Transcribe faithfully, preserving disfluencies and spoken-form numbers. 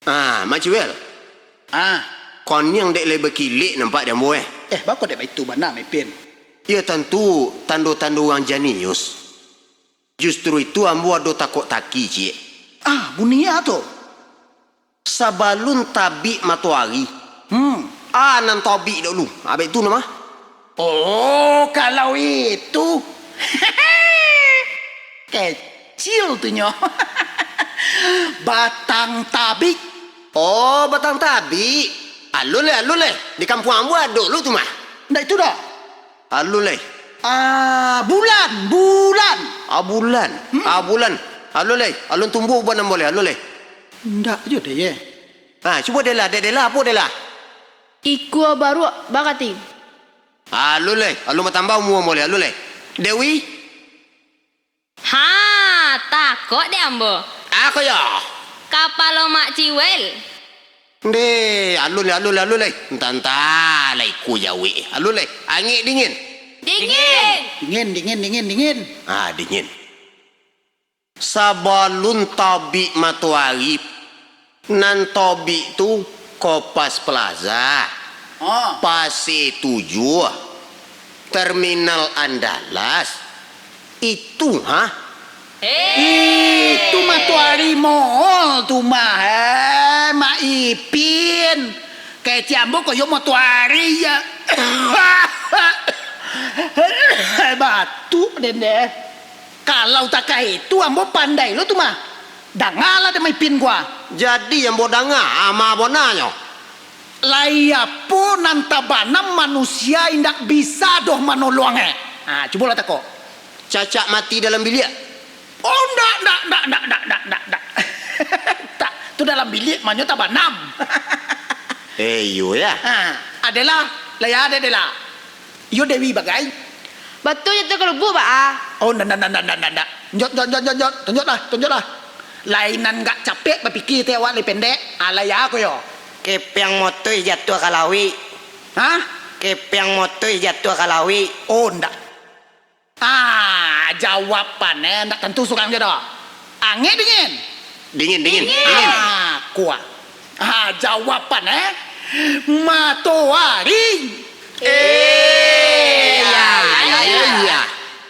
Ah, Mak Ciwel. Ah. Koniang dek lai bakilek nampak di ambo, eh. Eh, bako dek baitu bana, Mipin? Iyo tantu tando-tando urang janius. Justru itu ambo ado takok taki, ciek. Ah, bunyi a tu? Sabalun tabik matoari. Hmm. Ah, nan tabik dahulu. Abek tu nah mah. Oh, kalau itu. Kecil tu nyo. Batang tabik. Oh, batang tabik. Alun lai, alun lai. Di kampuang ambo ado lu tu mah. Ndak itu doh. Alun lai. Ah, bulan, bulan. Ah, bulan. Hmm. Ah, bulan. Alun lai. Alun tumbuah uban ambo lai. Alun lai. Ndak juo deh, ye. Ah, cubo deh lah, dek deh lah, apo deh lah. Ikua baruak bakating. Alun lai. Alun batambah umua ambo lai. Alun lai. Dewi. Ha, takok dek ambo. Ako yo. Kapalo Mak Ciwel. Ndeh, alun lai, alun lai, alun lai. Entah-entah lah iko jawek. Alun lai. Angek dingin. Dingin. Dingin, dingin, dingin, dingin. Ah, dingin. Sabalun tabik matoari, nan tabik tu Kopas Plaza, ah, Pase Tujuah, Terminal Andalas, itu ha? Eh. Itu matoari mall tu mah, eh, Mak Ipin. Kecek ambo koyo matoari ya. Batuk den deh. Kalau takah itu, ambo pandai lo tu mah. Dangalah dek Mak Ipin ko a. Jadi ambo danga, ama bonanyo. Lai apo nan tabanam manusia indak bisa doh manolong, eh? Ha, cubolah takok. Cacak mati dalam biliak. Oh, ndak, ndak, ndak. Tak, tu dalam biliak, manyo tabanam. Eh, iyo ya. Ha, adolah, lai ado adolah. Iyo Dewi bagai. Batua jatuah ka lubuak, baa? Oh, ndak, ndak, ndak, ndak, ndak. Njot, njot, njot, njot, njot. Tunjuaklah, tunjuaklah. Lai nan agak capek bapikia teh awak, lai pendek. Alai a ko yo. Kepiang motoi jatuah ka lauik. Hah? Kepiang motoi jatuah ka lauik. Oh, ndak. Ah, jawaban, eh, ndak tantu surang jo doh. Angek dingin? Dingin, dingin, dingin. Ah, kuat. Ah, jawaban, eh, matoari. Eh, ya, ya, ya, ya.